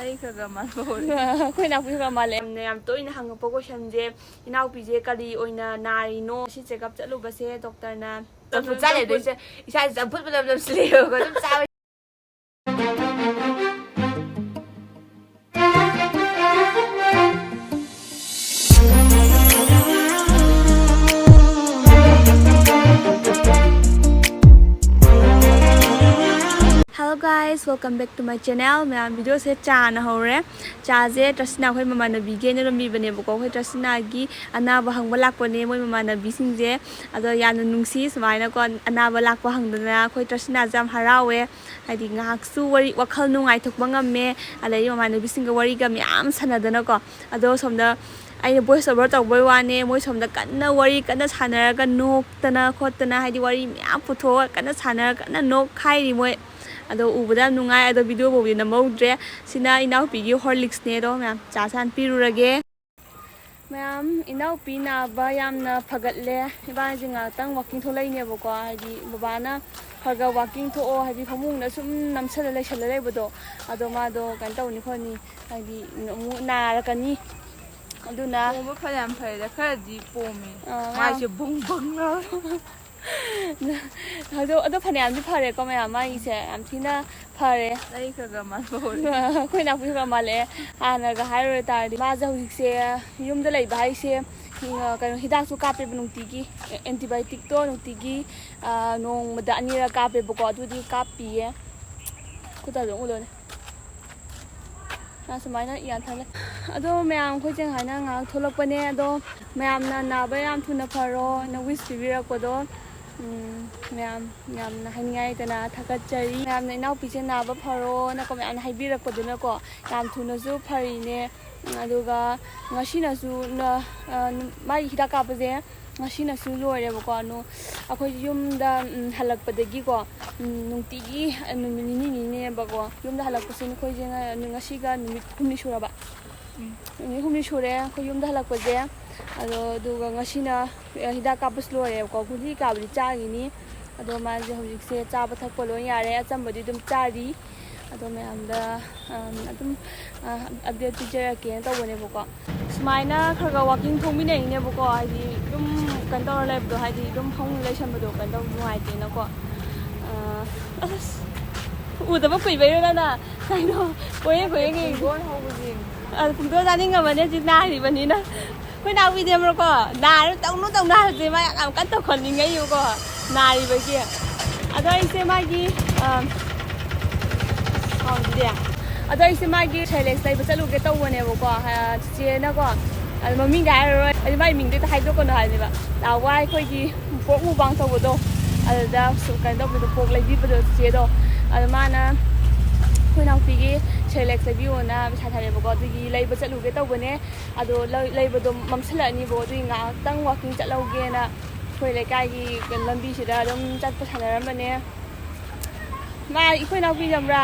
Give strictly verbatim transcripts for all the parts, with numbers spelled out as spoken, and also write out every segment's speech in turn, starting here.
ꯑꯩ ꯈꯔ ꯈꯔ ꯃꯥꯟꯕ ꯍꯧꯔꯦ꯫ ꯑꯩꯈꯣꯏ ꯏꯅꯥꯎꯄꯤ ꯈꯔ ꯃꯥꯜꯂꯦ꯫ ꯌꯥꯝꯅ, ꯌꯥꯝ ꯇꯣꯏꯅ ꯍꯪꯉꯛꯄ questionꯁꯦ, ꯏꯅꯥꯎꯄꯤꯁꯦ ꯀꯔꯤ ꯑꯣꯏꯅ ꯅꯥꯔꯤꯅꯣ? ꯉꯁꯤ check up ꯆꯠꯂꯨꯕꯁꯦ doctorꯅ ꯆꯝꯐꯨꯠ ꯆꯥ ꯂꯩꯗꯣꯏꯁꯦ꯫ ꯏꯁꯥꯁꯦ ꯆꯝꯐꯨꯠ ꯃꯅꯝ ꯅꯝꯁꯤꯜꯂꯛꯑꯦꯕꯀꯣ, ꯑꯗꯨꯝ ꯆꯥꯕ꯫ Hello guys, welcome back to my channel. ꯃꯌꯥꯝ, videoꯁꯦ ꯆꯥꯅ ꯍꯧꯔꯦ꯫ ꯆꯥꯁꯦ ꯇ꯭ꯔꯁꯤꯅꯥ ꯑꯩꯈꯣꯏ ꯃꯃꯥꯟꯅꯕꯤꯒꯤ ꯑꯩꯅ ꯂꯣꯟꯕꯤꯕꯅꯦꯕꯀꯣ꯫ ꯑꯩꯈꯣꯏ ꯇ꯭ꯔꯁꯤꯅꯥꯒꯤ ꯑꯅꯥꯕ ꯍꯪꯕ ꯂꯥꯛꯄꯅꯦ ꯃꯣꯏ ꯃꯃꯥꯟꯅꯕꯤꯁꯤꯡꯁꯦ꯫ ꯑꯗꯣ ꯌꯥꯝꯅ ꯅꯨꯡꯁꯤ ꯁꯨꯃꯥꯏꯅꯀꯣ, ꯑꯅꯥꯕ ꯂꯥꯛꯄ ꯍꯪꯗꯅ꯫ ꯑꯩꯈꯣꯏ ꯇ꯭ꯔꯁꯤꯅꯥꯁꯦ ꯌꯥꯝ ꯍꯔꯥꯎꯋꯦ꯫ ꯍꯥꯏꯗꯤ ꯉꯥꯏꯍꯥꯛꯁꯨ ꯋꯥꯔꯤ, ꯋꯥꯈꯜ ꯅꯨꯡꯉꯥꯏꯊꯣꯛꯄ ꯉꯝꯃꯦ꯫ ꯑꯗꯩ ꯃꯃꯥꯟꯅꯕꯤꯁꯤꯡꯒ ꯋꯥꯔꯤꯒ ꯃꯌꯥꯝ ꯁꯥꯟꯅꯗꯅꯀꯣ꯫ ꯑꯗꯣ ꯁꯣꯝꯗ ꯑꯩꯅ voice over ꯇꯧꯕꯩ ꯋꯥꯅꯦ, ꯃꯣꯏ ꯁꯣꯝꯗ ꯀꯟꯅ ꯋꯥꯔꯤ ꯀꯟꯅ ꯁꯥꯟꯅꯔꯒ ꯅꯣꯛꯇꯅ ꯈꯣꯠꯇꯅ, ꯍꯥꯏꯗꯤ ꯋꯥꯔꯤ ꯃꯌꯥꯝ ꯄꯨꯊꯣꯛꯑꯒ ꯀꯟꯅ ꯁꯥꯟꯅꯔꯒ ꯀꯟꯅ ꯅꯣꯛꯈꯥꯏꯔꯤ ꯃꯣꯏ꯫ ꯑꯗꯣ ꯎꯕꯗ ꯌꯥꯝ ꯅꯨꯡꯉꯥꯏ꯫ ꯑꯗꯣ video ꯐꯥꯎꯗꯤ ꯅꯝꯍꯧꯗ꯭ꯔꯦ꯫ ꯁꯤꯅ ꯏꯅꯥꯎꯄꯤꯒꯤ Horlicksꯅꯦ꯫ ꯑꯗꯣ ꯃꯌꯥꯝ ꯆꯥ ꯆꯥꯅ ꯄꯤꯔꯨꯔꯒꯦ꯫ ꯃꯌꯥꯝ, ꯏꯅꯥꯎꯄꯤ ꯅꯥꯕ ꯌꯥꯝꯅ ꯐꯒꯠꯂꯦ꯫ ꯏꯕꯥꯅꯤꯁꯦ ꯉꯥꯏꯍꯥꯛꯇꯪ walking ꯊꯣꯛꯂꯛꯏꯅꯦꯕꯀꯣ, ꯍꯥꯏꯗꯤ ꯕꯕꯥꯅ ꯈꯔ ꯈꯔ walking ꯊꯣꯛꯑꯣ, ꯍꯥꯏꯗꯤ ꯐꯃꯨꯡꯗ ꯁꯨꯝ ꯅꯝꯁꯜꯂ ꯂꯩꯁꯜꯂ ꯂꯩꯕꯗꯣ, ꯑꯗꯣ ꯃꯥꯗꯣ ꯀꯩꯅꯣ ꯇꯧꯅꯤ ꯈꯣꯠꯅꯤ, ꯍꯥꯏꯗꯤ ꯑꯃꯨꯛ ꯅꯥꯔꯛꯀꯅꯤ꯫ ꯑꯗꯨꯅ ꯄꯣꯝꯕ ꯐꯅꯌꯥꯝ ꯐꯔꯦꯗ, ꯈꯔꯗꯤ ꯄꯣꯝꯃꯦ꯫ ꯑꯥ, ꯃꯥꯏꯁꯦ ꯕꯪ ꯕꯪ ꯂꯥꯎꯔꯦ꯫ ꯑꯗꯣ, ꯑꯗꯣ ꯐꯅꯌꯥꯝꯗꯤ ꯐꯔꯦꯀꯣ ꯃꯌꯥꯝ, ꯃꯥꯒꯤꯁꯦ ꯌꯥꯝ ꯊꯤꯅ ꯐꯔꯦ꯫ ꯑꯩ ꯈꯔ ꯈꯔ ꯃꯥꯟꯕ ꯍꯧꯔꯦ꯫ ꯑꯩꯈꯣꯏ ꯏꯅꯥꯎꯄꯤ ꯈꯔ ꯃꯥꯜꯂꯛꯑꯦ꯫ ꯍꯥꯟꯅꯒ ꯍꯥꯏꯔꯨꯔ ꯇꯥꯔꯗꯤ ꯃꯥꯁꯦ ꯍꯧꯖꯤꯛꯁꯦ ꯌꯨꯝꯗ ꯂꯩꯕ ꯍꯥꯏꯁꯦ, ꯎꯝ, ꯀꯩꯅꯣ, ꯍꯤꯗꯥꯛꯁꯨ ꯀꯥꯞꯄꯦꯕ ꯅꯨꯡꯇꯤꯒꯤ꯫ ꯑꯦ, antibioticꯇꯣ ꯅꯨꯡꯇꯤꯒꯤ, ꯑ, ꯅꯣꯡꯃꯗ ꯑꯅꯤꯔꯛ ꯀꯥꯞꯄꯦꯕꯀꯣ꯫ ꯑꯗꯨꯗꯤ ꯀꯥꯞꯄꯤꯌꯦ꯫ ꯈꯨꯠꯇ ꯑꯗꯨꯝ ꯎꯠꯂꯣꯅꯦ꯫ ꯑ, ꯁꯨꯃꯥꯏꯅ ꯌꯥꯟꯊꯠꯂꯦ꯫ ꯑꯗꯣ ꯃꯌꯥꯝ, ꯑꯩꯈꯣꯏꯁꯦ ꯉꯁꯥꯏꯅ ꯉꯥꯏꯍꯥꯛ ꯊꯣꯛꯂꯛꯄꯅꯦ꯫ ꯑꯗꯣ ꯃꯌꯥꯝꯅ ꯅꯥꯕ ꯌꯥꯝ ꯊꯨꯅ ꯐꯔꯣ ꯅ wish ꯄꯤꯕꯤꯔꯛꯄꯗꯣ, ꯎꯝ, ꯃꯌꯥꯝ ꯌꯥꯝꯅ ꯍꯥꯏꯅꯤꯡꯉꯥꯏ ꯂꯩꯇꯅ ꯊꯥꯒꯠꯆꯔꯤ꯫ ꯃꯌꯥꯝꯅ ꯏꯅꯥꯎꯄꯤꯁꯦ ꯅꯥꯕ ꯐꯔꯣꯅꯀꯣ ꯃꯌꯥꯝꯅ ꯍꯥꯏꯕꯤꯔꯛꯄꯗꯨꯅꯀꯣ, ꯌꯥꯝ ꯊꯨꯅꯁꯨ ꯐꯔꯤꯅꯦ꯫ ꯑꯗꯨꯒ ꯉꯁꯤꯅꯁꯨ ꯅ-, ꯑ, ꯃꯥꯒꯤ ꯍꯤꯗꯥꯛ ꯀꯥꯞꯄꯁꯦ ꯉꯁꯤꯅꯁꯨ ꯂꯣꯏꯔꯦꯕꯀꯣ꯫ ꯅꯣ-, ꯑꯩꯈꯣꯏ ꯌꯨꯝꯗ, ꯎꯝ, ꯍꯜꯂꯛꯄꯗꯒꯤꯀꯣ, ꯎꯝ, ꯅꯨꯡꯇꯤꯒꯤ, ꯑ, ꯅꯨꯃꯤꯠ ꯅꯤꯅꯤ ꯅꯤꯅꯦꯕꯀꯣ ꯌꯨꯝꯗ ꯍꯜꯂꯛꯄꯁꯦ꯫ ꯑꯩꯈꯣꯏꯁꯦ ꯉ-, ꯉꯁꯤꯒ ꯅꯨꯃꯤꯠ ꯍꯨꯝꯅꯤ ꯁꯨꯔꯕ꯫ ꯎꯝ꯫ ꯅꯨꯃꯤꯠ ꯍꯨꯝꯅꯤ ꯁꯨꯔꯦ ꯑꯩꯈꯣꯏ ꯌꯨꯝꯗ ꯍꯜꯂꯛꯄꯁꯦ꯫ ꯑꯗꯣ ꯑꯗꯨꯒ ꯉꯁꯤꯅ, ꯑ, ꯍꯤꯗꯥꯛ ꯀꯥꯞꯄꯁꯨ ꯂꯣꯏꯔꯦꯕꯀꯣ꯫ ꯒꯨꯂꯤ ꯀꯥꯕꯨꯗꯤ ꯆꯥꯈꯤꯅꯤ꯫ ꯑꯗꯣ ꯃꯥꯁꯦ ꯍꯧꯖꯤꯛꯁꯦ ꯆꯥꯕ ꯊꯛꯄ ꯂꯣꯏ ꯌꯥꯔꯦ꯫ ꯑꯆꯝꯕꯗꯤ ꯑꯗꯨꯝ ꯆꯥꯔꯤ꯫ ꯑꯗꯣ ꯃꯌꯥꯝꯗ ꯑꯗꯨꯝ ꯑꯞꯗꯦꯠ ꯄꯤꯖꯔꯛꯀꯦꯅ ꯇꯧꯕꯅꯦꯕꯀꯣ꯫ ꯁꯨꯃꯥꯏꯅ ꯈꯔ ꯈꯔ ꯋꯥꯛꯀꯤꯡ ꯊꯣꯛꯃꯤꯟꯅꯩꯅꯦꯕꯀꯣ, ꯍꯥꯏꯗꯤ ꯑꯗꯨꯝ ꯀꯩꯅꯣ ꯇꯧꯔ ꯂꯩꯕꯗꯣ, ꯍꯥꯏꯗꯤ ꯑꯗꯨꯝ ꯐꯃꯨꯡ ꯂꯩꯁꯟꯕꯗꯣ ꯀꯩꯅꯣ ꯇꯧꯕ ꯅꯨꯡꯉꯥꯏꯇꯦꯅꯀꯣ꯫ ꯑꯁ, ꯎꯗꯕ ꯀꯨꯏꯕꯩꯔꯣ ꯅꯪꯅ ꯀꯩꯅꯣ ꯀꯣꯏꯌꯦ ꯀꯣꯏꯌꯦ ꯄꯨꯡꯗꯣꯟ ꯍꯧꯕꯁꯦ꯫ ꯑ, ꯄꯨꯡꯗꯣꯟ ꯆꯥꯅꯤꯡꯉꯝꯃꯅꯤ ꯍꯧꯖꯤꯛ ꯅꯥꯔꯤꯕꯅꯤꯅ꯫ ꯑꯩꯈꯣꯏ ꯅꯥꯎꯄꯤꯗꯤ ꯈꯪꯕ꯭ꯔꯥꯀꯣ, ꯅꯥꯔ ꯇꯧꯅꯨ ꯇꯧꯅꯨ ꯍꯥꯏꯕꯁꯦ ꯃꯥ ꯌꯥꯝ ꯀꯟꯅ ꯇꯧꯈꯠꯅꯤꯡꯉꯛꯏꯕꯀꯣ, ꯅꯥꯔꯤꯕꯒꯤ꯫ ꯑꯗꯣ ꯑꯩꯁꯦ ꯃꯥꯒꯤ, ꯑ, ꯁꯥꯎꯟꯁꯤꯗꯤ꯫ ꯑꯗꯣ ꯑꯩꯁꯦ ꯃꯥꯒꯤ ꯁꯦꯂꯦꯛꯁ ꯂꯩꯕ ꯆꯠꯂꯨꯒꯦ ꯇꯧꯕꯅꯦꯕꯀꯣ, ꯑ, ꯆꯤꯆꯦꯅꯀꯣ, ꯑꯗꯣ ꯃꯃꯤꯡꯗꯤ ꯍꯥꯏꯔꯔꯣꯏ, ꯑꯗꯨ ꯃꯥꯒꯤ ꯃꯤꯡꯗꯤ ꯍꯦꯛꯇ ꯍꯥꯏꯗꯣꯛꯀꯅꯨ ꯍꯥꯏꯕꯅꯦꯕ꯫ ꯅꯍꯥꯟꯋꯥꯏ ꯑꯩꯈꯣꯏꯒꯤ ꯄꯣꯛ ꯃꯨꯛꯕꯥꯡ ꯇꯧꯕꯗꯣ, ꯑꯗꯨꯗ ꯁꯨꯝ ꯀꯩꯅꯣ ꯇꯧꯕꯗꯣ, ꯄꯣꯛ ꯂꯩꯕꯤꯕꯗꯣ ꯆꯤꯆꯦꯗꯣ, ꯑꯗꯣ ꯃꯥꯅ ꯑꯩꯈꯣꯏ ꯅꯥꯎꯄꯤꯒꯤ ꯁꯦꯂꯦꯛꯁ ꯂꯩꯕꯤꯌꯣꯅ ꯄꯩꯁꯥ ꯊꯥꯔꯛꯑꯦꯕꯀꯣ, ꯑꯗꯨꯒꯤ ꯂꯩꯕ ꯆꯠꯂꯨꯒꯦ ꯇꯧꯕꯅꯦ꯫ ꯑꯗꯣ ꯂꯩ-, ꯂꯩꯕꯗꯣ ꯃꯝꯁꯤꯜꯂꯛꯑꯅꯤꯕꯀꯣ, ꯑꯗꯨꯒꯤ ꯉꯥꯏꯍꯥꯛꯇꯪ ꯋꯥꯛꯀꯤꯡ ꯆꯠꯍꯧꯒꯦꯅ ꯑꯩꯈꯣꯏ ꯂꯩꯀꯥꯏꯒꯤ ꯂꯝꯕꯤꯁꯤꯗ ꯑꯗꯨꯝ ꯆꯠꯄ ꯁꯥꯟꯅꯔꯝꯕꯅꯦ꯫ ꯃꯥ ꯑꯩꯈꯣꯏ ꯅꯥꯎꯄꯤ ꯈꯪꯕ꯭ꯔꯥ?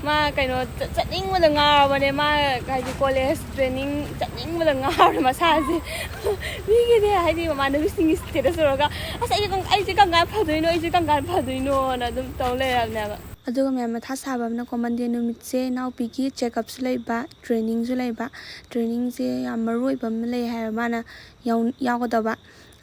ꯃꯥ ꯀꯩꯅꯣ ꯆꯠ-, ꯆꯠꯅꯤꯡꯕꯗ ꯉꯥꯎꯔꯕꯅꯦ꯫ ꯃꯥ ꯍꯥꯏꯗꯤ ꯀꯣꯂꯦꯖ ꯇ꯭ꯔꯦꯅꯤꯡ ꯆꯠꯅꯤꯡꯕꯗ ꯉꯥꯎꯔꯦ ꯃꯁꯥꯁꯦ꯫ ꯃꯤꯒꯤꯗꯤ ꯍꯥꯏꯗꯤ ꯃꯃꯥꯟꯅꯕꯤꯁꯤꯡꯒꯤ ꯁ꯭ꯇꯦꯇꯁ ꯎꯔꯒ, "ꯑꯁ, ꯑꯩꯁꯦ ꯀꯔꯝ-, ꯑꯩꯁꯦ ꯀꯔꯝ ꯀꯥꯟꯗ ꯐꯗꯣꯏꯅꯣ? ꯑꯩꯁꯦ ꯀꯔꯝ ꯀꯥꯟꯗ ꯐꯗꯣꯏꯅꯣꯅ?" ꯑꯗꯨꯝ ꯇꯧ ꯂꯩꯔꯕꯅꯦꯕ꯫ ꯑꯗꯨꯒ ꯃꯌꯥꯝ ꯃꯊꯥ ꯁꯥꯕ ꯑꯃꯅꯀꯣ, ꯃꯟꯗꯦ ꯅꯨꯃꯤꯠꯁꯦ ꯏꯅꯥꯎꯄꯤꯒꯤ ꯆꯦꯛꯑꯞꯁꯨ ꯂꯩꯕ, ꯇ꯭ꯔꯦꯅꯤꯡꯁꯨ ꯂꯩꯕ꯫ ꯇ꯭ꯔꯦꯅꯤꯡꯁꯦ ꯌꯥꯝ ꯃꯔꯨ ꯑꯣꯏꯕ ꯑꯃ ꯂꯩ ꯍꯥꯏꯕ, ꯃꯥꯅ ꯌꯥꯎ-, ꯌꯥꯎꯒꯗꯕ꯫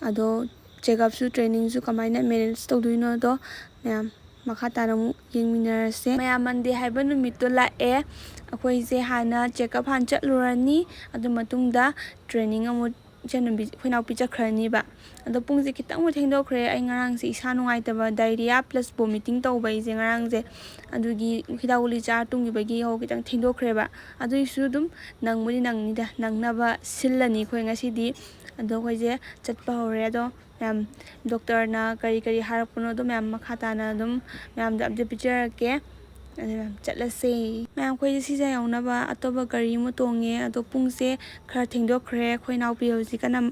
ꯑꯗꯣ ꯆꯦꯛꯑꯞꯁꯨ ꯇ꯭ꯔꯦꯅꯤꯡꯁꯨ ꯀꯃꯥꯏꯅ ꯃꯦꯅꯦꯖ ꯇꯧꯗꯣꯏꯅꯣꯗꯣ ꯃꯌꯥꯝ ꯃꯈꯥ ꯇꯥꯅ ꯑꯃꯨꯛ ꯌꯦꯡꯃꯤꯟꯅꯔꯁꯦ꯫ ꯃꯌꯥꯝ ꯃꯟꯗꯦ ꯍꯥꯏꯕ ꯅꯨꯃꯤꯠꯇꯣ ꯂꯥꯛꯑꯦ꯫ ꯑꯩꯈꯣꯏꯁꯦ ꯍꯥꯟꯅ ꯆꯦꯛꯑꯞ ꯍꯥꯟꯅ ꯆꯠꯂꯨꯔꯅꯤ, ꯑꯗꯨ ꯃꯇꯨꯡꯗ ꯇ꯭ꯔꯦꯅꯤꯡ ꯑꯃꯨꯛ ꯏꯆꯟꯅꯨꯄꯤ, ꯑꯩꯈꯣꯏ ꯏꯅꯥꯎꯄꯤ ꯆꯠꯈ꯭ꯔꯅꯤꯕ꯫ ꯑꯗꯣ ꯄꯨꯡꯁꯦ ꯈꯤꯇꯪꯕꯨ ꯊꯦꯡꯗꯣꯛꯈ꯭ꯔꯦ꯫ ꯑꯩ ꯉꯔꯥꯡꯁꯦ ꯏꯁꯥ ꯅꯨꯡꯉꯥꯏꯇꯕ, diarrhea plus vomiting ꯇꯧꯕ ꯑꯩꯁꯦ ꯉꯔꯥꯡꯁꯦ, ꯑꯗꯨꯒꯤ ꯍꯤꯗꯥꯛ ꯒꯨꯂꯤ ꯆꯥꯔ ꯇꯨꯝꯈꯤꯕꯒꯤ ꯌꯥꯍꯧ ꯈꯤꯇꯪ ꯊꯦꯡꯗꯣꯛꯈ꯭ꯔꯦꯕ꯫ ꯑꯗꯨꯏꯁꯨ ꯑꯗꯨꯝ ꯅꯪꯕꯨꯗꯤ ꯅꯪꯅꯤꯗ, ꯅꯪꯅꯕ ꯁꯤꯜꯂꯅꯤ ꯑꯩꯈꯣꯏ ꯉꯁꯤꯗꯤ꯫ ꯑꯗꯣ ꯑꯩꯈꯣꯏꯁꯦ ꯆꯠꯄ ꯍꯧꯔꯦ꯫ ꯑꯗꯣ ꯃꯌꯥꯝ ꯗꯣꯛꯇꯔꯅ ꯀꯔꯤ ꯀꯔꯤ ꯍꯥꯏꯔꯛꯄꯅꯣꯗꯣ ꯃꯌꯥꯝ ꯃꯈꯥ ꯇꯥꯅ ꯑꯗꯨꯝ ꯃꯌꯥꯝꯗ ꯑꯞꯗꯦꯠ ꯄꯤꯖꯔꯛꯀꯦ꯫ ꯑꯗꯨ ꯃꯌꯥꯝ ꯆꯠꯂꯁꯦ꯫ ꯃꯌꯥꯝ ꯑꯩꯈꯣꯏꯁꯦ ꯁꯤꯖꯥ ꯌꯧꯅꯕ ꯑꯇꯣꯞꯄ ꯒꯥꯔꯤ ꯑꯃ ꯇꯣꯡꯉꯦ꯫ ꯑꯗꯣ ꯄꯨꯡꯁꯦ ꯈꯔ ꯊꯦꯡꯗꯣꯛꯈ꯭ꯔꯦ꯫ ꯑꯩꯈꯣꯏ ꯏꯅꯥꯎꯄꯤ ꯍꯧꯖꯤꯛ ꯀꯟꯅ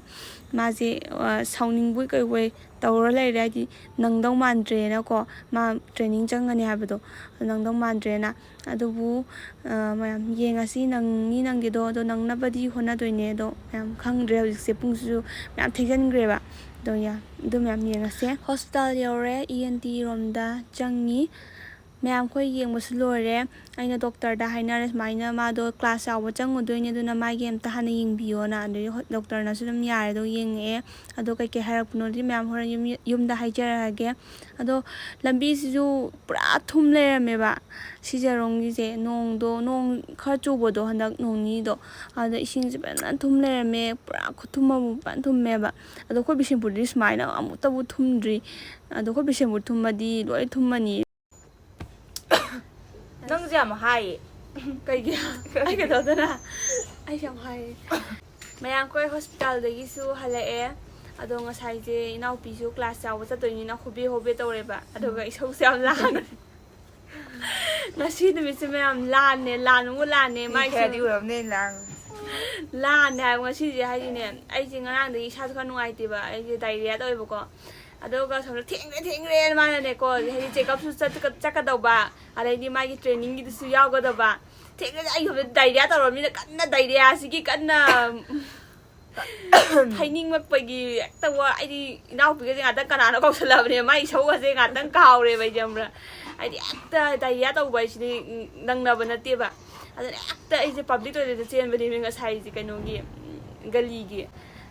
ꯃꯥꯁꯦ, ꯑ, ꯁꯥꯎꯅꯤꯡꯕꯣꯏ ꯀꯩꯕꯣꯏ ꯇꯧꯔ ꯂꯩꯔꯦ, ꯍꯥꯏꯗꯤ ꯅꯪꯗꯧ ꯃꯥꯟꯗ꯭ꯔꯦꯅꯀꯣ, ꯃꯥ ꯇ꯭ꯔꯦꯅꯤꯡ ꯆꯪꯒꯅꯤ ꯍꯥꯏꯕꯗꯣ, ꯑꯗꯨ ꯅꯪꯗꯧ ꯃꯥꯟꯗ꯭ꯔꯦꯅ꯫ ꯑꯗꯨꯕꯨ, ꯑ, ꯃꯌꯥꯝ ꯌꯦꯡꯉꯁꯤ, ꯅꯪꯅꯤ ꯅꯪꯒꯤꯗꯣ, ꯑꯗꯣ ꯅꯪꯅꯕꯗꯤ ꯍꯣꯠꯅꯗꯣꯏꯅꯦ꯫ ꯑꯗꯣ ꯃꯌꯥꯝ ꯈꯪꯗ꯭ꯔꯦ ꯍꯧꯖꯤꯛꯁꯦ, ꯄꯨꯡꯁꯤꯁꯨ ꯃꯌꯥꯝ ꯊꯦꯡꯖꯤꯟꯈ꯭ꯔꯦꯕ꯫ ꯑꯗꯣ ꯌꯥ-, ꯑꯗꯨ ꯃꯌꯥꯝ ꯌꯦꯡꯉꯁꯦ꯫ ꯍꯣꯁꯄꯤꯇꯥꯜ ꯌꯧꯔꯦ, ꯏ ꯑꯦꯟ ꯇꯤ ꯔꯣꯝꯗ ꯆꯪꯉꯤ꯫ ꯃꯌꯥꯝ ꯑꯩꯈꯣꯏ ꯌꯦꯡꯕꯁꯨ ꯂꯣꯏꯔꯦ꯫ ꯑꯩꯅ ꯗꯣꯛꯇꯔꯗ ꯍꯥꯏꯅꯔ ꯁꯨꯃꯥꯏꯅ ꯃꯥꯗꯣ ꯀ꯭ꯂꯥꯁ ꯌꯥꯎꯕ ꯆꯪꯉꯨꯗꯣꯏꯅꯦ, ꯑꯗꯨꯅ ꯃꯥꯒꯤ ꯑꯝꯇ ꯍꯥꯟꯅ ꯌꯦꯡꯕꯤꯌꯣꯅ꯫ ꯑꯗꯨꯒꯤ ꯍꯣ-, ꯗꯣꯛꯇꯔꯅꯁꯨ ꯑꯗꯨꯝ ꯌꯥꯔꯦ, ꯑꯗꯨꯝ ꯌꯦꯡꯉꯛꯑꯦ꯫ ꯑꯗꯣ ꯀꯩꯀꯩ ꯍꯥꯏꯔꯛꯄꯅꯣꯗꯤ ꯃꯌꯥꯝ ꯍꯣꯔꯦꯟ ꯌꯨꯝ, ꯌꯨꯝꯗ ꯍꯥꯏꯖꯔꯛꯑꯒꯦ꯫ ꯑꯗꯣ ꯂꯝꯕꯤꯁꯤꯁꯨ ꯄꯨꯔꯥ ꯊꯨꯝ ꯂꯩꯔꯝꯃꯦꯕ, ꯁꯤꯖꯥꯔꯣꯝꯒꯤꯁꯦ꯫ ꯅꯣꯡꯗꯣ, ꯅꯣꯡ ꯈꯔ ꯆꯨꯕꯗꯣ ꯍꯟꯗꯛ ꯅꯣꯡ ꯅꯤꯅꯤꯗꯣ, ꯑꯗꯨꯗ ꯏꯁꯤꯡꯁꯦ ꯐꯖꯅ ꯊꯨꯝ ꯂꯩꯔꯝꯃꯦ, ꯄꯨꯔꯥ ꯈꯨꯊꯨꯝ ꯑꯃ ꯐꯖꯅ ꯊꯨꯝꯃꯦꯕ꯫ ꯑꯗꯣ ꯑꯩꯈꯣꯏ ꯕꯤꯁꯦꯝꯄꯨꯔꯗꯤ ꯁꯨꯃꯥꯏꯅ ꯑꯃꯨꯛꯇꯕꯨ ꯊꯨꯝꯗ꯭ꯔꯤ꯫ ꯑꯗꯣ ꯑꯩꯈꯣꯏ ꯕꯤꯁꯦꯝꯄꯨꯔ ꯊꯨꯝꯃꯗꯤ ꯂꯣꯏ ꯊꯨꯝꯃꯅꯤ꯫ ꯅꯪꯁꯦ ꯌꯥꯝ ꯍꯥꯏꯌꯦ꯫ ꯀꯩꯒꯤ? ꯑꯩ ꯀꯩꯗꯧꯗꯅ? ꯑꯩꯁꯦ ꯌꯥꯝ ꯍꯥꯏꯌꯦ꯫ ꯃꯌꯥꯝ ꯑꯩꯈꯣꯏ ꯍꯣꯁꯄꯤꯇꯥꯜꯗꯒꯤꯁꯨ ꯍꯜꯂꯛꯑꯦ꯫ ꯑꯗꯣ ꯉꯁꯥꯏꯁꯦ ꯏꯅꯥꯎꯄꯤꯁꯨ ꯀ꯭ꯂꯥꯁ ꯌꯥꯎꯕ ꯆꯠꯇꯣꯏꯅꯤꯅ ꯍꯣꯕꯦ ꯍꯣꯕꯦ ꯇꯧꯔꯦꯕ꯫ ꯑꯗꯨꯒ ꯏꯁꯧꯁꯦ ꯌꯥꯝ ꯂꯥꯡꯉꯦ꯫ ꯉꯁꯤ ꯅꯨꯃꯤꯠꯁꯦ ꯃꯌꯥꯝ ꯂꯥꯟꯅꯦ, ꯂꯥꯟ ꯑꯃꯨꯛ ꯂꯥꯟꯅꯦ꯫ ꯃꯤ ꯃꯥꯏꯁꯦ ꯈꯔꯗꯤ ꯎꯔꯝꯅꯦ ꯂꯥꯡ꯫ ꯂꯥꯟꯅꯦ ꯍꯥꯏꯕ ꯉꯁꯤꯁꯦ꯫ ꯍꯥꯏꯗꯤꯅꯦ, ꯑꯩꯁꯦ ꯉꯔꯥꯡꯗꯒꯤ ꯏꯁꯥꯁꯨ ꯈꯔ ꯅꯨꯡꯉꯥꯏꯇꯦꯕ, ꯑꯩꯁꯦ ꯗꯥꯏꯔꯤꯌꯥ ꯇꯧꯋꯦꯕꯀꯣ꯫ ꯑꯗꯨꯒ ꯁꯣꯝꯗ "ꯊꯦꯡꯈ꯭ꯔꯦ, ꯊꯦꯡꯈ꯭ꯔꯦꯅ" ꯃꯥꯅꯅꯦꯀꯣ, ꯍꯥꯏꯗꯤ ꯆꯦꯛꯑꯞꯁꯨ ꯆꯠ-, ꯆꯠꯀꯗꯧꯕ, ꯑꯗꯩꯗꯤ ꯃꯥꯒꯤ ꯇ꯭ꯔꯦꯅꯤꯡꯒꯤꯗꯨꯁꯨ ꯌꯥꯎꯒꯗꯕ꯫ "ꯊꯦꯡꯈ꯭ꯔꯦ, ꯑꯩ ꯁꯣꯝꯗ ꯗꯥꯏꯔꯤꯌꯥ ꯇꯧꯔꯕꯅꯤꯅ ꯀꯟꯅ ꯗꯥꯏꯔꯤꯌꯥꯁꯤꯒꯤ ꯀꯟꯅ ꯍꯥꯏꯅꯤꯡꯉꯛꯄꯒꯤ ꯍꯦꯛꯇ ꯋꯥ", ꯑꯩꯗꯤ ꯏꯅꯥꯎꯄꯤꯒꯁꯦ ꯉꯥꯛꯇꯪ ꯀꯅꯥꯅꯣ ꯀꯧꯁꯜꯂꯛꯑꯕꯅꯦ, ꯃꯥꯏ ꯏꯁꯧꯒꯁꯦ ꯉꯥꯛꯇꯪ ꯀꯥꯎꯔꯦꯕ ꯑꯩꯁꯦ, ꯈꯪꯕ꯭ꯔꯥ? ꯍꯥꯏꯗꯤ ꯍꯦꯛꯇ ꯗꯥꯏꯔꯤꯌꯥ ꯇꯧꯕ ꯍꯥꯏꯁꯤꯗꯤ ꯅꯪꯅꯕ ꯅꯠꯇꯦꯕ꯫ ꯑꯗꯨꯅ ꯍꯦꯛꯇ ꯑꯩꯁꯦ ꯄꯕ꯭ꯂꯤꯛ ꯇꯣꯏꯂꯦꯠꯇ ꯆꯦꯟꯕꯅꯦꯃꯤ ꯉꯁꯥꯏꯁꯦ, ꯀꯩꯅꯣꯒꯤ, ꯒꯂꯤꯒꯤ꯫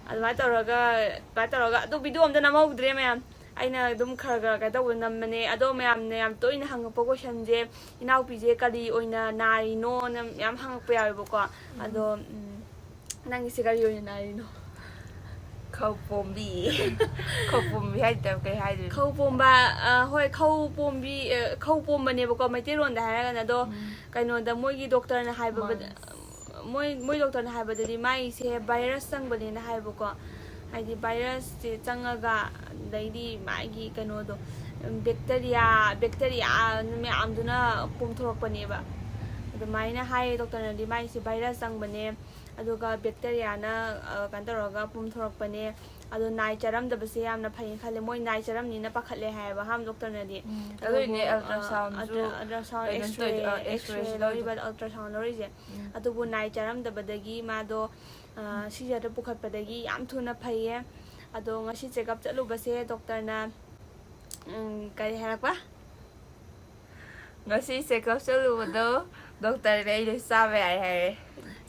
ꯑꯗꯨꯃꯥꯏꯅ ꯇꯧꯔꯒ, ꯑꯗꯨꯃꯥꯏꯅ ꯇꯧꯔꯒ ꯑꯗꯨ ꯚꯤꯗꯤꯑꯣ ꯑꯝꯇ ꯅꯝꯍꯧꯗ꯭ꯔꯦ ꯃꯌꯥꯝ꯫ ꯑꯩꯅ ꯑꯗꯨꯝ ꯈꯔ ꯈꯔ ꯀꯩꯅꯣ ꯇꯧꯕ ꯅꯝꯕꯅꯦ꯫ ꯑꯗꯣ ꯃꯌꯥꯝꯅ ꯌꯥꯝ ꯇꯣꯏꯅ ꯍꯪꯉꯛꯄ ꯀꯣꯏꯁꯟꯁꯦ, ꯏꯅꯥꯎꯄꯤꯁꯦ ꯀꯔꯤ ꯑꯣꯏꯅ ꯅꯥꯔꯤꯅꯣꯅ ꯌꯥꯝ ꯍꯪꯉꯛꯄ ꯌꯥꯎꯋꯦꯕꯀꯣ꯫ ꯑꯗꯣ, ꯎꯝ, ꯅꯪꯒꯤꯁꯦ ꯀꯔꯤ ꯑꯣꯏꯅ ꯅꯥꯔꯤꯅꯣ? ꯈꯧ ꯄꯣꯝꯕꯤ꯫ ꯈꯧ ꯄꯣꯝꯕꯤ ꯍꯥꯏꯗꯕ ꯀꯩ ꯍꯥꯏꯗꯣꯏꯅꯣ? ꯈꯧ ꯄꯣꯝꯕ, ꯑ, ꯍꯣꯏ, ꯈꯧ ꯄꯣꯝꯕꯤ, ꯑ, ꯈꯧ ꯄꯣꯝꯕꯅꯦꯕꯀꯣ, ꯃꯩꯇꯩꯂꯣꯟꯗ ꯍꯥꯏꯔꯒꯅ꯫ ꯑꯗꯣ ꯎꯝ꯫ ꯀꯩꯅꯣꯗ ꯃꯣꯏꯒꯤ ꯗꯣꯛꯇꯔꯅ ꯍꯥꯏꯕ-, ꯃꯥꯅꯦ꯫ ꯃꯣꯏ, ꯃꯣꯏ ꯗꯣꯛꯇꯔꯅ ꯍꯥꯏꯕꯗꯗꯤ ꯃꯥꯏꯁꯦ ꯚꯥꯏꯔꯁ ꯆꯪꯕꯅꯦꯅ ꯍꯥꯏꯕꯀꯣ꯫ ꯍꯥꯏꯗꯤ ꯚꯥꯏꯔꯁꯁꯦ ꯆꯪꯉꯒ ꯑꯗꯩꯗꯤ ꯃꯥꯒꯤ ꯀꯩꯅꯣꯗꯣ, ꯕꯦꯛꯇꯔꯤꯌꯥ, ꯕꯦꯛꯇꯔꯤꯌꯥ ꯃꯌꯥꯝꯗꯨꯅ ꯄꯣꯝꯊꯣꯔꯛꯄꯅꯦꯕ꯫ ꯑꯗꯨꯃꯥꯏꯅ ꯍꯥꯏꯌꯦ ꯗꯣꯛꯇꯔꯅꯗꯤ, ꯃꯥꯏꯁꯦ ꯚꯥꯏꯔꯁ ꯆꯪꯕꯅꯦ, ꯑꯗꯨꯒ ꯕꯦꯛꯇꯔꯤꯌꯥꯅ, ꯑ, ꯀꯩꯅꯣ ꯇꯧꯔꯒ ꯄꯣꯝꯊꯣꯔꯛꯄꯅꯦ꯫ ꯑꯗꯣ ꯅꯥꯏ ꯆꯥꯔꯝꯗꯕꯁꯦ ꯌꯥꯝꯅ ꯐꯩꯌꯦꯅ ꯈꯜꯂꯦ꯫ ꯃꯣꯏ ꯅꯥꯏ ꯆꯥꯔꯝꯅꯤꯅ ꯄꯥꯈꯠꯂꯦ ꯍꯥꯏꯌꯦꯕ ꯑꯍꯥꯟꯕ ꯗꯣꯛꯇꯔꯅꯗꯤ꯫ ꯎꯝ, ꯑꯗꯨꯕꯨ, ꯑꯗꯨꯏꯅꯦ ꯑ, ultrasoundꯁꯨ ultra-, ultrasound, ꯀꯩꯅꯣꯁꯨ X-ray, ꯇꯧꯔꯤꯗꯣ, ꯑ, X-ray X-rayꯁꯨ ꯂꯧꯔꯤꯕ, ꯂꯧꯔꯤꯗꯣ꯫ Ultrasound ꯂꯧꯔꯤꯁꯦ꯫ ꯎꯝ꯫ ꯑꯗꯨꯕꯨ ꯅꯥꯏ ꯆꯥꯔꯝꯗꯕꯗꯒꯤ ꯃꯥꯗꯣ, ꯑ, ꯁꯤꯖꯗ ꯄꯨꯈꯠꯄꯗꯒꯤ ꯌꯥꯝ ꯊꯨꯅ ꯐꯩꯌꯦ꯫ ꯑꯗꯣ ꯉꯁꯤ ꯆꯦꯛꯑꯞ ꯆꯠꯂꯨꯕꯁꯦ ꯗꯣꯛꯇꯔꯅ, ꯎꯝ, ꯀꯔꯤ ꯍꯥꯏꯔꯛꯄ? ꯉꯁꯤ ꯆꯦꯛꯑꯞ ꯆꯠꯂꯨꯕꯗꯣ ꯗꯣꯛꯇꯔꯅ ꯑꯩꯗꯣ ꯆꯥꯕ ꯌꯥꯔꯦ ꯍꯥꯏꯔꯦ꯫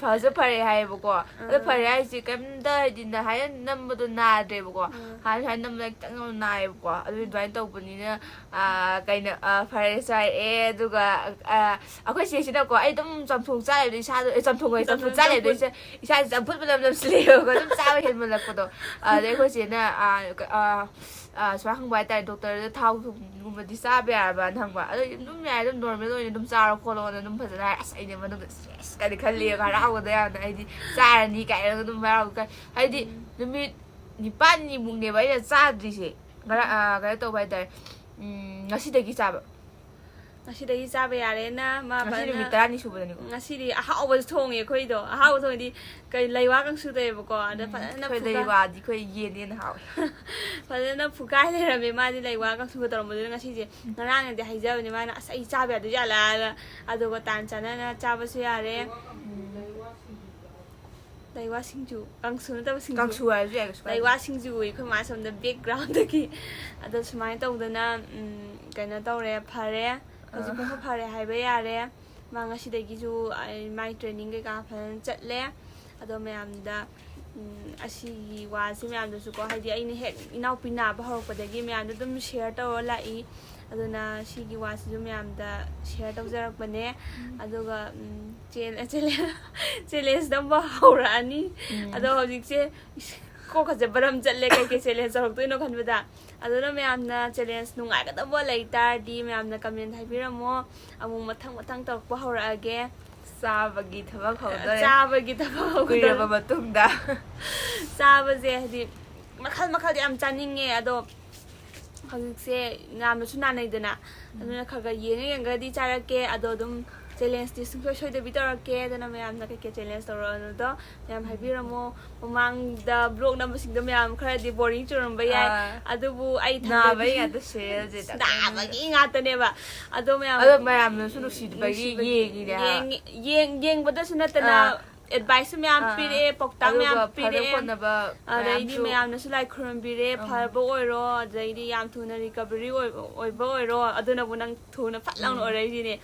ꯐꯁꯨ ꯐꯔꯦ ꯍꯥꯏꯌꯦꯕꯀꯣ꯫ ꯑꯗꯣ ꯐꯔꯦ ꯍꯥꯏꯁꯦ ꯀꯩꯝꯇ ꯍꯥꯏꯗꯤ ꯅ-, ꯍꯥꯏꯅ ꯅꯝꯕꯗꯣ ꯅꯥꯗ꯭ꯔꯦꯕꯀꯣ꯫ ꯍꯥꯟꯅ ꯁꯨꯃꯥꯏꯅ ꯅꯝꯕꯗ ꯈꯤꯇꯪ ꯅꯥꯏꯌꯦꯕꯀꯣ꯫ ꯑꯗꯨ ꯑꯗꯨꯃꯥꯏꯅ ꯇꯧꯕꯅꯤꯅ, ꯑꯥ, ꯀꯩꯅꯣ, ꯑꯥ, ꯐꯔꯦꯁꯨ ꯍꯥꯏꯔꯛꯑꯦ꯫ ꯑꯗꯨꯒ, ꯑꯥ, ꯑꯩꯈꯣꯏ ꯆꯦꯁꯤꯅꯀꯣ, ꯑꯩ ꯑꯗꯨꯝ ꯆꯝꯊꯣꯡ ꯆꯥ ꯂꯩꯕꯗꯣ ꯏꯁꯥꯗꯣ, ꯑꯦ, ꯆꯝꯊꯣꯡ ꯑꯣꯏ, ꯆꯝꯐꯨꯠ ꯆꯝꯐꯨꯠ, ꯆꯥ ꯂꯩꯕꯗꯣ ꯆꯝꯐꯨꯠ꯫ ꯏꯁꯥ-, ꯏꯁꯥꯁꯦ ꯆꯝꯐꯨꯠ ꯃꯅꯝ ꯅꯝꯁꯤꯜꯂꯛꯑꯦꯕꯀꯣ, ꯑꯗꯨꯝ ꯆꯥꯕ ꯍꯦꯟꯃꯜꯂꯛꯄꯗꯣ꯫ ꯑꯗꯩ ꯑꯩꯈꯣꯏ ꯆꯦꯅ, ꯑꯥ, ꯀ-, ꯑꯥ, ꯑꯥ, ꯁꯨꯃꯥꯏꯅ ꯍꯪꯕ ꯍꯥꯏꯇꯥꯔꯦ, ꯗꯣꯛꯇꯔꯗ ꯊꯥꯎ ꯊꯨꯝꯒꯨꯝꯕꯗꯤ ꯆꯥꯕ ꯌꯥꯔꯕꯅ ꯍꯪꯕ꯫ ꯑꯗꯣ ꯑꯗꯨꯝ ꯌꯥꯏ, ꯑꯗꯨꯝ ꯅꯣꯔꯃꯦꯜ ꯑꯣꯏꯅ ꯑꯗꯨꯝ ꯆꯥꯔꯣ ꯈꯣꯠꯂꯣꯅ ꯑꯗꯨꯝ ꯐꯖꯅ ꯍꯥꯏ꯫ ꯑꯁ, ꯑꯩꯅ ꯃꯅꯨꯡꯗ ꯁꯦꯁ ꯀꯥꯏꯗꯤ ꯈꯜꯂꯤꯑꯕ, ꯍꯔꯥꯎꯕꯗ ꯌꯥꯝꯅ꯫ ꯍꯥꯏꯗꯤ ꯆꯥꯔꯅꯤ ꯀꯥꯏꯅꯒ ꯑꯗꯨꯝ ꯍꯔꯥꯎ-, ꯀ-, ꯍꯥꯏꯗꯤ ꯅꯨꯃꯤꯠ ꯅꯤꯄꯥꯜꯅꯤꯃꯨꯛꯅꯦꯕ ꯑꯩꯅ ꯆꯥꯗ꯭ꯔꯤꯁꯦ꯫ ꯉꯔꯥꯡ, ꯑꯥ, ꯀꯩꯅꯣ ꯇꯧꯕ ꯍꯥꯏꯇꯥꯔꯦ, ꯎꯝ, ꯉꯁꯤꯗꯒꯤ ꯆꯥꯕ꯫ ꯉꯁꯤꯗꯒꯤ ꯆꯥꯕ ꯌꯥꯔꯦꯅ ꯃꯥ ꯉꯁꯤ ꯐꯖꯅ ꯅꯨꯃꯤꯠ ꯇꯔꯥꯅꯤ ꯁꯨꯕꯗꯅꯤꯀꯣ꯫ ꯉꯁꯤꯗꯤ ꯑꯍꯥꯎꯕꯁꯨ ꯊꯣꯡꯉꯦ ꯑꯩꯈꯣꯏꯗꯣ꯫ ꯑꯍꯥꯎꯕ ꯊꯣꯡꯉꯗꯤ ꯀꯩ, ꯂꯩꯋꯥ ꯀꯥꯡꯁꯨ ꯇꯧꯋꯦꯕꯀꯣ꯫ ꯑꯗ ꯎꯝ, ꯐꯖꯅ ꯑꯩꯈꯣꯏ ꯐꯨꯒꯥ-, ꯂꯩꯋꯥꯗꯤ ꯑꯩꯈꯣꯏ ꯌꯦꯟꯅ ꯍꯦꯟꯅ ꯍꯥꯎꯋꯦ꯫ ꯐꯖꯅ ꯐꯨꯒꯥꯏ ꯂꯩꯔꯝꯃꯦ ꯃꯥꯗꯤ ꯂꯩꯋꯥ ꯀꯥꯡꯁꯨꯒ ꯇꯧꯔꯝꯕꯗꯨꯅ꯫ ꯉꯁꯤꯁꯦ, ꯉꯔꯥꯡꯅꯗꯤ ꯍꯥꯏꯖꯕꯅꯦ ꯃꯥꯅ, "ꯑꯁ, ꯑꯩ ꯆꯥꯕ ꯌꯥꯗꯣꯏ ꯖꯥꯠꯂꯥꯅ"꯫ ꯑꯗꯨꯒ ꯇꯥꯟ ꯆꯥꯟꯅꯅ ꯆꯥꯕꯁꯨ ꯌꯥꯔꯦ꯫ ꯂꯩꯋꯥ ꯁꯤꯡꯖꯨ, ꯀꯥꯡꯁꯨ ꯅꯠꯇꯕ ꯁꯤꯡꯖꯨ꯫ ꯀꯥꯡꯁꯨ ꯍꯥꯏꯔꯁꯨ ꯌꯥꯏ, ꯀꯩꯁꯨ ꯀꯥꯏꯗꯦ꯫ ꯂꯩꯋꯥ ꯁꯤꯡꯖꯨ ꯑꯩꯈꯣꯏ ꯃꯥ ꯁꯣꯝꯗ ꯕꯦꯛꯒ꯭ꯔꯥꯎꯟꯗꯒꯤ꯫ ꯑꯗꯣ ꯁꯨꯃꯥꯏꯅ ꯇꯧꯗꯅ, ꯎꯝ, ꯀꯩꯅꯣ ꯇꯧꯔꯦ, ꯐꯔꯦ꯫ ꯍꯧꯖꯤꯛ ꯑꯥ꯫ ꯄꯨꯡ ꯐꯥ ꯐꯔꯦ ꯍꯥꯏꯕ ꯌꯥꯔꯦ꯫ ꯃꯥ ꯉꯁꯤꯗꯒꯤꯁꯨ ꯑꯩ, ꯃꯥꯏ ꯇ꯭ꯔꯦꯅꯤꯡ ꯀꯩꯀꯥ ꯐꯖꯅ ꯆꯠꯂꯦ꯫ ꯑꯗꯣ ꯃꯌꯥꯝꯗ, ꯎꯝ, ꯑꯁꯤꯒꯤ ꯋꯥꯁꯤ ꯃꯌꯥꯝꯗꯁꯨꯀꯣ, ꯍꯥꯏꯗꯤ ꯑꯩꯅ ꯍꯦꯛ ꯏꯅꯥꯎꯄꯤ ꯅꯥꯕ ꯍꯧꯔꯛꯄꯗꯒꯤ ꯃꯌꯥꯝꯗ ꯑꯗꯨꯝ ꯁꯤꯌꯔ ꯇꯧꯔ ꯂꯥꯛꯏ꯫ ꯑꯗꯨꯅ ꯁꯤꯒꯤ ꯋꯥꯁꯤꯁꯨ ꯃꯌꯥꯝꯗ ꯁꯤꯌꯔ ꯇꯧꯖꯔꯛꯄꯅꯦ꯫ ꯎꯝ꯫ ꯑꯗꯨꯒ, ꯎꯝ, ꯆꯦ-, ꯆꯦꯂꯦꯟꯖ ꯅꯝꯕ ꯍꯧꯔꯛꯑꯅꯤ꯫ ꯎꯝ꯫ ꯑꯗꯣ ꯍꯧꯖꯤꯛꯁꯦ ꯀꯣꯛꯀꯁꯦ ꯕꯔꯝ ꯆꯠꯂꯦ, ꯀꯩꯀꯩ ꯆꯦꯂꯦꯟꯖ ꯇꯧꯔꯛꯇꯣꯏꯅꯣ ꯈꯟꯕꯗ꯫ ꯑꯗꯨꯅ ꯃꯌꯥꯝꯅ ꯆꯦꯂꯦꯟꯖ ꯅꯨꯡꯉꯥꯏꯒꯗꯕ ꯂꯩ ꯇꯥꯔꯗꯤ ꯃꯌꯥꯝꯅ ꯀꯃꯦꯟ ꯍꯥꯏꯕꯤꯔꯝꯃꯣ, ꯑꯃꯨꯛ ꯃꯊꯪ ꯃꯊꯪ ꯇꯧꯔꯛꯄ ꯍꯧꯔꯛꯑꯒꯦ꯫ ꯆꯥꯕꯒꯤ ꯊꯕꯛ ꯍꯧꯗꯣꯔꯦ꯫ ꯆꯥꯕꯒꯤ ꯊꯕꯛ ꯍꯧꯗꯣꯔꯦ꯫ ꯀꯨꯏꯔꯕ ꯃꯇꯨꯡꯗ꯫ ꯆꯥꯕꯁꯦ ꯍꯥꯏꯗꯤ ꯃꯈꯜ ꯃꯈꯜꯗꯤ ꯌꯥꯝ ꯆꯥꯅꯤꯡꯉꯦ, ꯑꯗꯣ ꯍꯧꯖꯤꯛꯁꯦ ꯌꯥꯝꯅꯁꯨ ꯅꯥꯅꯩꯗꯅ꯫ ꯎꯝ꯫ ꯑꯗꯨꯅ ꯈꯔ ꯈꯔ ꯌꯦꯡꯉ ꯌꯦꯡꯉꯒꯗꯤ ꯆꯥꯔꯛꯀꯦ꯫ ꯑꯗꯣ ꯑꯗꯨꯝ ꯆꯦꯂꯦꯟꯖꯇꯤ ꯁꯨꯡꯁꯣꯏ ꯁꯣꯏꯗꯕꯤ ꯇꯧꯔꯛꯀꯦ꯫ ꯑꯗꯨꯅ ꯃꯌꯥꯝꯅ ꯀꯩꯀꯩ ꯆꯦꯂꯦꯟꯖ ꯇꯧꯔꯛꯑꯣꯗꯣ ꯃꯌꯥꯝ ꯍꯥꯏꯕꯤꯔꯝꯃꯣ꯫ ꯃꯃꯥꯡꯗ ꯕ꯭ꯂꯣꯒ ꯅꯝꯕꯁꯤꯡꯗꯣ ꯃꯌꯥꯝ ꯈꯔꯗꯤ ꯕꯣꯔꯤꯡ ꯆꯨꯔꯝꯕ ꯌꯥꯏ꯫ ꯑꯥ꯫ ꯑꯗꯨꯕꯨ ꯑꯩ ꯅꯥꯕꯩ ꯊꯥꯖꯗꯦ꯫ ꯉꯥꯛꯇ ꯁꯤꯔꯤꯌꯦꯜꯁꯦ ꯇꯥꯛꯇꯅ꯫ ꯅꯥꯕꯒꯤ ꯉꯥꯛꯇꯅꯦꯕ꯫ ꯑꯗꯣ ꯃꯌꯥꯝ ꯑꯗꯣ ꯃꯌꯥꯝꯅꯁꯨ ꯅꯨꯡꯁꯤꯕꯒꯤ ꯅꯨꯡꯁꯤꯕꯒꯤ ꯌꯦꯡꯉꯤꯅꯦ ꯍꯥꯏꯕ꯫ ꯌꯦꯡꯉꯤ-, ꯌꯦꯡ-, ꯌꯦꯡꯕꯗꯁꯨ ꯅꯠꯇꯅ ꯑꯥ꯫ ꯑꯦꯗꯚꯥꯏꯁꯁꯨ ꯃꯌꯥꯝ ꯑꯥ, ꯄꯤꯔꯛꯑꯦ, ꯄꯥꯎꯇꯥꯛ ꯃꯌꯥꯝ ꯑꯗꯨꯒ ꯐꯔꯦ ꯄꯤꯔꯛꯑꯦ꯫ ꯈꯣꯠꯅꯕ ꯑꯗꯩꯗꯤ ꯃꯌꯥꯝꯁꯨ ꯃꯌꯥꯝꯅꯁꯨ ꯂꯥꯏ ꯈꯨꯔꯨꯝꯕꯤꯔꯦ, ꯎꯝ꯫ ꯐꯕ ꯑꯣꯏꯔꯣ, ꯑꯗꯩꯗꯤ ꯌꯥꯝ ꯊꯨꯅ ꯔꯤꯀꯕꯔꯤ ꯑꯣꯏꯕ ꯑꯣꯏꯔꯣ, ꯑꯗꯨꯅꯕꯨ ꯅꯪ ꯊꯨꯅ ꯐꯠ ꯂꯥꯎꯅ ꯎꯝ꯫ ꯑꯣꯏꯔꯛꯏꯁꯤꯅꯦ꯫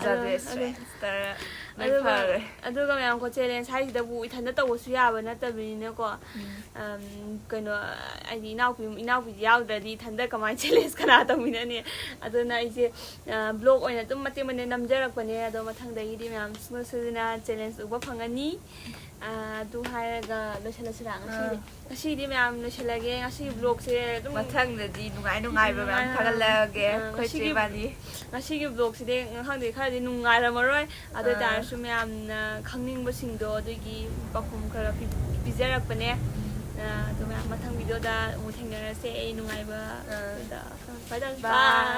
ꯑꯗꯣ- ꯖꯥꯗ꯭ꯔꯦ ꯑꯗꯣ- ꯁ꯭ꯔꯦꯁꯇꯔ ꯂꯣꯏ ꯑꯗꯨꯒ ꯐꯔꯦ꯫ ꯑꯗꯨꯒ ꯃꯌꯥꯝ ꯀꯣ, ꯆꯦꯂꯦꯟꯖ ꯍꯥꯏꯁꯤꯗꯕꯨ ꯏꯊꯟꯇ ꯇꯧꯕꯁꯨ ꯌꯥꯕ ꯅꯠꯇꯕꯅꯤꯅꯀꯣ꯫ ꯎꯝ꯫ ꯑꯝ, ꯀꯩꯅꯣ, ꯍꯥꯏꯗꯤ ꯏꯅꯥꯎꯄꯤ ꯏꯅꯥꯎꯄꯤꯗꯤ ꯌꯥꯎꯗ꯭ꯔꯗꯤ ꯏꯊꯟꯇ ꯀꯃꯥꯏꯅ ꯆꯦꯂꯦꯟꯖ ꯀꯅꯥ ꯇꯧꯃꯤꯟꯅꯅꯤ? ꯑꯗꯨꯅ ꯑꯩꯁꯦ ꯕ꯭ꯂꯣꯒ ꯑꯣꯏꯅ ꯑꯗꯨꯝ ꯃꯇꯦꯛ ꯃꯇꯦꯛ ꯅꯝꯖꯔꯛꯄꯅꯦ꯫ ꯑꯗꯣ ꯃꯊꯪꯗꯒꯤꯗꯤ ꯃꯌꯥꯝ ꯁꯨꯡꯁꯣꯏ ꯁꯣꯏꯗꯅ ꯆꯦꯂꯦꯟꯖ ꯎꯕ ꯐꯪꯉꯅꯤ꯫ ꯑ, ꯑꯗꯨ ꯍꯥꯏꯔꯒ ꯂꯣꯏꯁꯤꯜꯂꯁꯤꯔꯥ ꯉꯁꯤꯗꯤ? ꯑꯥ꯫ ꯉꯁꯤꯗꯤ ꯃꯌꯥꯝ ꯂꯣꯏꯁꯤꯜꯂꯒꯦ꯫ ꯉꯁꯤꯒꯤ ꯕ꯭ꯂꯣꯒꯁꯦ ꯑꯗꯨꯝ ꯃꯊꯪꯗꯗꯤ ꯅꯨꯡꯉꯥꯏ ꯅꯨꯡꯉꯥꯏꯕ ꯃꯌꯥꯝ ꯅꯨꯡꯉꯥꯏ- ꯊꯥꯒꯠꯂꯛꯑꯒꯦ ꯑꯥ, ꯑꯩꯈꯣꯏ ꯆꯦ ꯉꯁꯤꯒꯤ- ꯏꯕꯥꯅꯤ꯫ ꯉꯁꯤꯒꯤ ꯕ꯭ꯂꯣꯒꯁꯤꯗꯤ ꯈꯪꯗꯦ, ꯈꯔꯗꯤ ꯅꯨꯡꯉꯥꯏꯔꯝꯃꯔꯣꯏ꯫ ꯑꯗꯨ ꯑꯥ꯫ ꯑꯣꯏꯇꯥꯔꯁꯨ ꯃꯌꯥꯝꯅ ꯈꯪꯅꯤꯡꯕꯁꯤꯡꯗꯣ ꯑꯗꯨꯒꯤ ꯄꯥꯎꯈꯨꯝ ꯈꯔ ꯄꯤ- ꯄꯤꯖꯔꯛꯄꯅꯦ꯫ ꯑ, ꯑꯗꯨ ꯃꯌꯥꯝ ꯃꯊꯪ ꯚꯤꯗꯤꯑꯣꯗ ꯑꯃꯨꯛ ꯊꯦꯡꯅꯔꯁꯦ꯫ ꯑꯩ ꯅꯨꯡꯉꯥꯏꯕ ꯑꯥ꯫ ꯑꯗꯨꯗ- ꯕꯥꯏ ꯕꯥꯏ꯫ ꯕꯥꯏ꯫